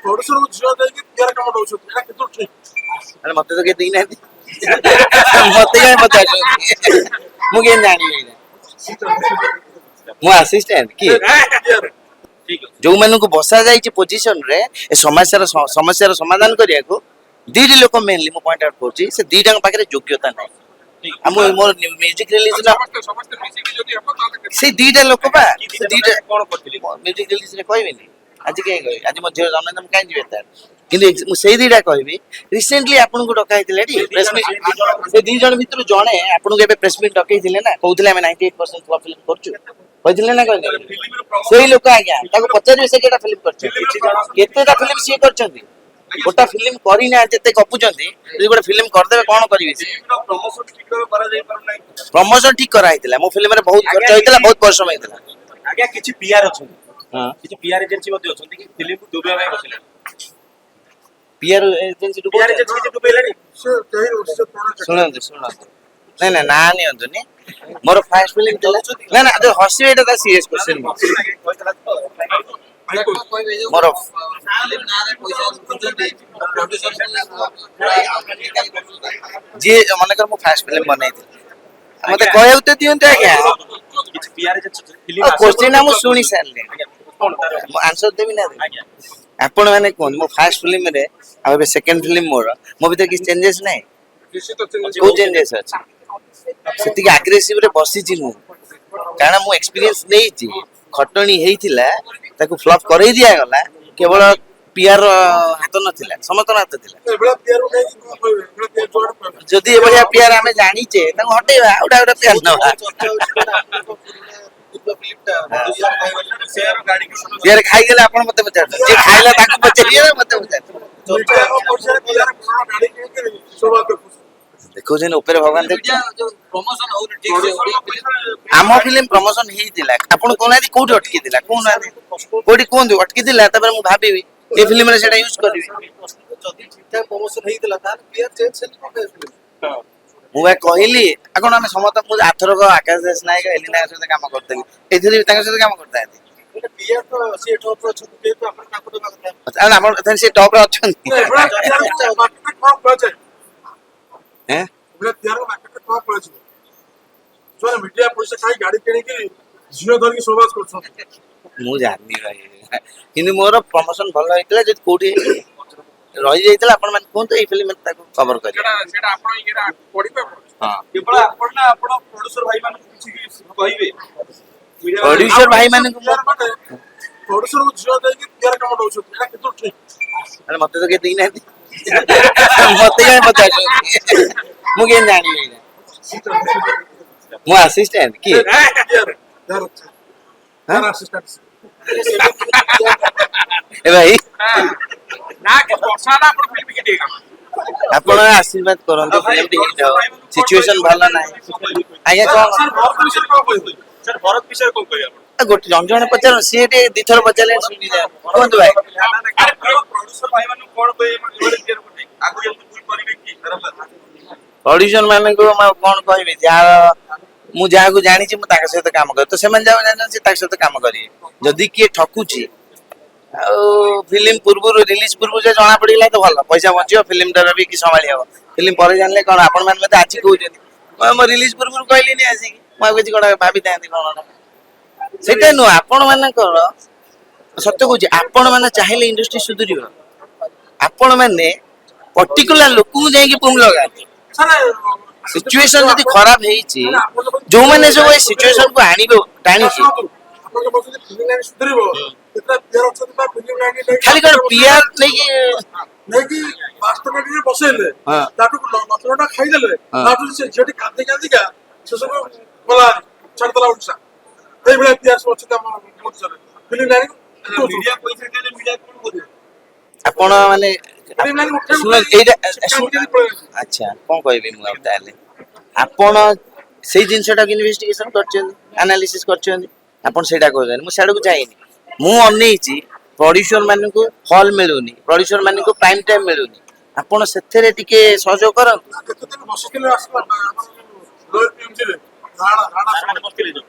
Producer ଝିଅ ଦେଇକି pear କାମ ଦଉଛନ୍ତି, ଏଇଟା କେତେ ଠିକ? ଆରେ, ମତେ ତ କେହି ଦେଇନାହାନ୍ତି। ମତେ କାହିଁ ପଚାରୁଛନ୍ତି? ମୁଁ କେମିତି ଜାଣିବି ଏଇଟା? ମୁଁ ଆସିଷ୍ଟାଣ୍ଟ କି? ଯୋଉମାନଙ୍କୁ ବସା ଯାଇଛି ପୋଜିସନରେ ଏ ସମସ୍ୟାର ସମାଧାନ କରିବାକୁ, ଦିଟି ଲୋକ ମେନଲି ମୁଁ ପଏଣ୍ଟ ଆଉଟ୍ କରୁଛି, ସେ ଦିଟାଙ୍କ ପାଖରେ ଯୋଗ୍ୟତା ନାହିଁ। ଆଉ ମୁଁ ମୋର ମ୍ୟୁଜିକ ରିଲିଜ ସମସ୍ତେ ସମସ୍ତେ ମିଶିକି ଯଦି ହବ ତାହେଲେ ସେଇ ଦିଟା ଲୋକ ବା, ସେ ଦିଟା କଣ କରିଥିଲି? ମ୍ୟୁଜିକ ରିଲିଜରେ କହିବିନି। ଆଜି କାହିଁ କହିବି? ଆଜି ମୋ ଝିଅ ଜନ୍ମଦିନ, ମୁଁ କାହିଁ ଯିବି ଏତେ? କିନ୍ତୁ ମୁଁ ସେଇ ଦିଟା କହିବି। ରିସେଣ୍ଟଲି ଆପଣଙ୍କୁ ଡକା ହେଇଥିଲା ଏଠି ପ୍ରେସ୍ ମିଟ୍। ସେ ଦି ଜଣ ଭିତରୁ ଜଣେ ଆପଣଙ୍କୁ ଏବେ ପ୍ରେସ୍ ମିଟ୍ ଡକେଇଥିଲେ ନା, କହୁଥିଲେ ଆମେ 98% ଫିଲ୍ମ କରୁଛୁ, କହିଥିଲେ ନା କହିଲେ? ସେଇ ଲୋକ ଆଜ୍ଞା, ତାକୁ ପଚାରିବେ ସେ କେଟା ଫିଲ୍ମ କରିଛନ୍ତି, କେତେଟା ଫିଲ୍ମ ସିଏ କରିଛନ୍ତି। ଗୋଟା ଫିଲ୍ମ କରିନାହାନ୍ତି, ଏତେ ଗପୁଛନ୍ତି। ଯଦି ଗୋଟେ ଫିଲ୍ମ କରିଦେବେ, କଣ କରିବେ ସେ? ପ୍ରମୋସନ ଠିକ ଭାବେ କରାଯାଇ ପାରୁନାହିଁ। ପ୍ରମୋସନ ଠିକ କରାହେଇଥିଲା। ମୋ ଫିଲ୍ମରେ ବହୁତ ଖର୍ଚ୍ଚ ହେଇଥିଲା, ବହୁତ ପରିଶ୍ରମ ହେଇଥିଲା। ଆଜ୍ଞା, କିଛି ପିଆର ଅଛନ୍ତି, କିଛି ପିଆର ଏଜେନ୍ସି ମଧ୍ୟ ଅଛନ୍ତି କି ଫିଲ୍ମକୁ ଡୁବେଇବା ପାଇଁ ବସିଲେଣି। Pear agency? ପିଆର ଏଜେନ୍ସି କିଛି ଡୁବେଇଲାଣି? ସେ କେହି ସେ କଣ? ଶୁଣନ୍ତୁ ଶୁଣନ୍ତୁ, ନାଇଁ ନାଇଁ, ନାଁ ନିଅନ୍ତୁନି। ମୋର ଫାର୍ଷ୍ଟ ଫିଲ୍ମ ଥିଲା। ନା ନା, ଯଦି ହସିବେ, ଏଇଟା ସିରିୟସ୍ କ୍ୱେଶ୍ଚନ ମୋର। ପଇସା ପ୍ରଡ୍ୟୁସର। ଯିଏ ମନେକର ମୁଁ ଫାର୍ଷ୍ଟ ଫିଲ୍ମ ବନେଇଥିଲି, ମତେ କହିବାକୁ ତ ଦିଅନ୍ତୁ ଆଜ୍ଞା। କିଛି ପିଆର ଏଜେନ୍ସି ଫିଲ୍ମ କ୍ୱେଶ୍ଚିନ୍ ମୁଁ ଶୁଣି ସାରିଲି। ଆଜ୍ଞା, କଣ ତାର? ମୁଁ ଆନ୍ସର ଦେବି ନା ଦେବି? ଆଜ୍ଞା। ଆପଣ ମାନେ କୁହନ୍ତୁ, ମୋ ଫାର୍ଷ୍ଟ ଫିଲ୍ମରେ ଆଉ ଏବେ ସେକେଣ୍ଡ ଫିଲ୍ମ ମୋର, ମୋ ଭିତରେ କିଛି ଚେଞ୍ଜେସ୍ ନାହିଁ? ନିଶ୍ଚିତ changes। କୋଉ ଚେଞ୍ଜେସ୍ ଅଛି? ସେତିକି ଆଗ୍ରେସିଭରେ ବସିଛି ମୁଁ, କାରଣ ମୁଁ ଏକ୍ସପିରିଏନ୍ସ ନେଇଛି। ଖଟଣି ହେଇଥିଲା, ତାକୁ ଫ୍ଲପ୍ କରେଇ ଦିଆଗଲା। କେବଳ ପିଆର ହାତ ନଥିଲା, ସମସ୍ତଙ୍କ ହାତ ଥିଲା। ଏଭଳିଆ ପିଆର ନେଇକି କଣ କହିବେ? ଏଭଳିଆ ପିଆର ଯୁଆଡେ କହିବେ। ଯଦି ଏଭଳିଆ ପିଆର ଆମେ ଜାଣିଛେ, ତାକୁ ହଟେଇବା, ଆଉ ଗୋଟେ ପିଆର ନବା। ସେୟାର ଗାଡି। ପିଆର ଖାଇଗଲେ ଆପଣ ମତେ ପଚାରୁଛନ୍ତି? ଯିଏ ଖାଇଲା ତାକୁ ପଚାରିବେ ନା ମତେ ପଚାରୁଛନ୍ତି? ମିଡିଆଙ୍କ ପଇସାରେ ପିଆର କଣ ଗାଡି କିଣିକିରି ଶୋଭା ଦେଖୁଛି। ଦେଖୁଛନ୍ତି, ଉପରେ ଭଗବାନ ଦେଖୁଛନ୍ତି। ପ୍ରମୋସନ ହଉନି ଠିକ ସେ ଓଡିଆ ଫିଲ୍ମ। ଆମ ଫିଲ୍ମ ପ୍ରମୋସନ ହେଇଥିଲା। ଆପଣ କହୁନାହାନ୍ତି କୋଉଠି ଅଟକିଥିଲା, କହୁନାହାନ୍ତି କୋଉଠି, କୁହନ୍ତୁ ଅଟକିଥିଲା। ତାପରେ ମୁଁ ଭାବିବି ଏ ଫିଲ୍ମରେ ସେଇଟା ୟୁଜ କରିବି। ଯଦି ଠିକ ଠାକ ପ୍ରମୋସନ ହେଇଥିଲା, ତାହେଲେ ପିଆର ଚେଞ୍ଜ ହେଲେ କଣ ପାଇଁ ଫିଲ୍ମ? ମୁଁ ବା କହିଲି, ଆଉ କଣ ଆମେ ସମସ୍ତେ, ମୁଁ ଆଥରକ ଆକାଶ ଦାସ ନାୟକ, ଏଲି ନାୟକ ସହିତ କାମ କରିଥିଲି, ଏଥିରେ ବି ତାଙ୍କ ସହିତ କାମ କରିଥାନ୍ତି। ପିଆର ତ ସିଏ ଟପରେ ଅଛନ୍ତି, ଯେହେତୁ ଆପଣ ତାଙ୍କୁ ଦେବା କଥା। ଆଉ ଆପଣ ସେ ଟପରେ ଅଛନ୍ତି। ଏଭଳିଆ ପିଆର ମାର୍କେଟରେ କଣ କୁହାଯାଏ? ହେଁ? ଏଭଳିଆ ପିଆର ମାର୍କେଟରେ କଣ କୁହାଯିବ, ଯୋଉମାନେ ମିଡିଆ ପଇସା ଖାଇ ଗାଡି କିଣିକି ଝିଅ ଧରିକି ଶୋଭାସ କରୁଛନ୍ତି? ମୁଁ ଜାଣିନି ଭାଇ, କିନ୍ତୁ ମୋର ପ୍ରମୋସନ ଭଲ ହେଇଥିଲା। ଯଦି କୋଉଠି ରହିଯାଇଥିଲା, ଆପଣ ମାନେ କୁହନ୍ତୁ, ଏଇ ଫିଲ୍ମ ତାକୁ କଭର କରିବେ। ସେଟା ସେଟା ଆପଣ ଇଏଟା ପଢିବେ ଆପଣ। ହଁ। କେବଳ ଆପଣ ନା, ଆପଣ ପ୍ରଡ୍ୟୁସର ଭାଇ ମାନଙ୍କୁ କିଛି କହିବେ? ପ୍ରଡ୍ୟୁସର ଭାଇ ମାନଙ୍କୁ ମୁଁ ପ୍ରଡ୍ୟୁସର ଝିଅ ଦେଇକି ପିଆର କାମ ଦଉଛନ୍ତି, ଏଇଟା କେତେ ଠିକ? ଆରେ, ମତେ ତ କେହି ଦେଇନାହାନ୍ତି। ମତେ କାହିଁ ପଚାରୁଛନ୍ତି? ମୁଁ କେମିତି ଜାଣିବି ଏଇଟା? ମୁଁ ଆସିଷ୍ଟାଣ୍ଟ କି? ପିଆର ଯାହାର ଆସିଷ୍ଟାଣ୍ଟ। ଏ ଭାଇ। ନା, କିଛି ବର୍ଷା ହେଲା, ଆପଣ ଫିଲ୍ମ କି ଟିକେ ଆପଣ ଆଶୀର୍ବାଦ କରନ୍ତୁ, ଫିଲ୍ମଟି ହିଟ୍ ହବ। ସିଚୁଏସନ ଭଲ ନାହିଁ ଆଜ୍ଞା। କଣ? ସାର୍, ଭରତ ବିଷୟରେ କଣ କହିବେ? ସାର୍, ଭରତ ବିଷୟରେ କଣ କହିବେ ଆପଣ? ଗୋଟେ ଜଣ ଜଣେ ପଚାର, ସିଏ ଟିକେ ଦିଥର ପଚାରିଲେ ଶୁଣିଯାଏ। କୁହନ୍ତୁ ଭାଇ। ଆରେ, ପ୍ରଡ୍ୟୁସର ଭାଇ ମାନଙ୍କୁ କଣ କହିବେ ଏଭଳି ପିଆର ଗୋଟେ ଆଗକୁ ଏମିତି ଭୁଲ କରିବେ କି? ପ୍ରଡ୍ୟୁସର ମାନଙ୍କୁ ମୁଁ ଆଉ କଣ କହିବି? ଯାହା ମୁଁ ଯାହାକୁ ଜାଣିଛି, ମୁଁ ତାଙ୍କ ସହିତ କାମ କରେ। ତ ସେମାନେ ଯାହାକୁ ଜାଣିଛନ୍ତି, ସେ ତାଙ୍କ ସହିତ କାମ କରିବେ। ଯଦି କିଏ ଠକୁଛି ଆଉ ଫିଲ୍ମ ପୂର୍ବରୁ, ରିଲିଜ ପୂର୍ବରୁ ଯଦି ଜଣା ପଡିଗଲା ତ ଭଲ, ପଇସା ବଞ୍ଚିବ, ଫିଲ୍ମଟାର ବି କି ସମ୍ଭାଳି ହବ। ଫିଲ୍ମ ପରେ ଜାଣିଲେ କଣ? ଆପଣ ମାନେ ମତେ ଆଜି କହୁଛନ୍ତି, ମୁଁ ରିଲିଜ ପୂର୍ବରୁ କହିଲିନି ଆସିକି, ମୁଁ ଆଉ କିଛି କଣ ଭାବିଥାନ୍ତି କଣ? ସେଇଟା ନୁହଁ। ଆପଣ ମାନଙ୍କର ସତ୍ୟ କହୁଛି, ଆପଣ ମାନେ ଚାହିଁଲେ ଇଣ୍ଡଷ୍ଟ୍ରି ସୁଧୁରିବ। ଆପଣ ମାନେ ପର୍ଟିକୁଲାର ଲୋକଙ୍କୁ ଯାଇକି ପୁମ୍ ଲଗାନ୍ତି। ସାର୍, ସିଚୁଏସନ ଯଦି ଖରାପ ହେଇଛି, ଯୋଉମାନେ ସବୁ ଏ ସିଚୁଏସନ କୁ ଆଣିବ ଟାଣିଛି। ଆପଣ ଯୋଉ କହୁଛନ୍ତି ଫିଲ୍ମ ଲାଇନ ସୁଧରିବ, କେତେଟା ପିଆର ଅଛନ୍ତି ବା ଫିଲ୍ମ ଲାଇନ ନେଇକି ଖାଲି କଣ ପିଆର ନେଇକି ନେଇକି ମାଷ୍ଟର ବସେଇଲେ, ତାଠୁ ଲକ୍ଷ ଟଙ୍କା ଖାଇଦେଲେ, ତାଠୁ ସେ ଝିଅଟି କାନ୍ଦି କାନ୍ଦିକା ସେ ସବୁ ଗଲା, ଛାଡ଼ିଦେଲା ଓଡିଶା। ଏଇଭଳିଆ ପିଆର ସବୁ ଅଛନ୍ତି ଆମ ଓଡିଶାରେ ଫିଲ୍ମ ଲାଇନ। ମିଡିଆ ପଇସା ଖାଇଲେ ମିଡିଆ କଣ କରିବ? ଆପଣ ମାନେ ଫିଲ୍ମ ଲାଇନ ଉଠେଇ ଶୁଣ, ଏଇଟା କାନ୍ଦି କାନ୍ଦି ପଳେଇଲେ। ଆଚ୍ଛା, କଣ କହିବି ମୁଁ ଆଉ ତାହେଲେ? ଆପଣ ସେଇ ଜିନିଷଟାକୁ ଇନଭେଷ୍ଟିଗେସନ କରିଛନ୍ତି, ଆନାଲିସିସ୍ କରିଛନ୍ତି, ଆପଣ ସେଇଟା କହୁଛନ୍ତି। ମୁଁ ସିଆଡକୁ ଯାଇନି। ମୁଁ ଅନେଇଛି, ପ୍ରଡ୍ୟୁସର ମାନଙ୍କୁ ହଲ୍ ମିଳୁନି, ପ୍ରଡ୍ୟୁସର ମାନଙ୍କୁ ପ୍ରାଇମ ଟାଇମ ମିଳୁନି। ଆପଣ ସେଥିରେ ଟିକେ ସହଯୋଗ କରନ୍ତୁ। କେତେ ଦିନ ବସିଥିଲେ ଆସିଲା ଆମର ଲୋୟର ପିଏମଜିରେ ଧାରଣା ଧାରଣା ବସିଥିଲେ ଯୋଉ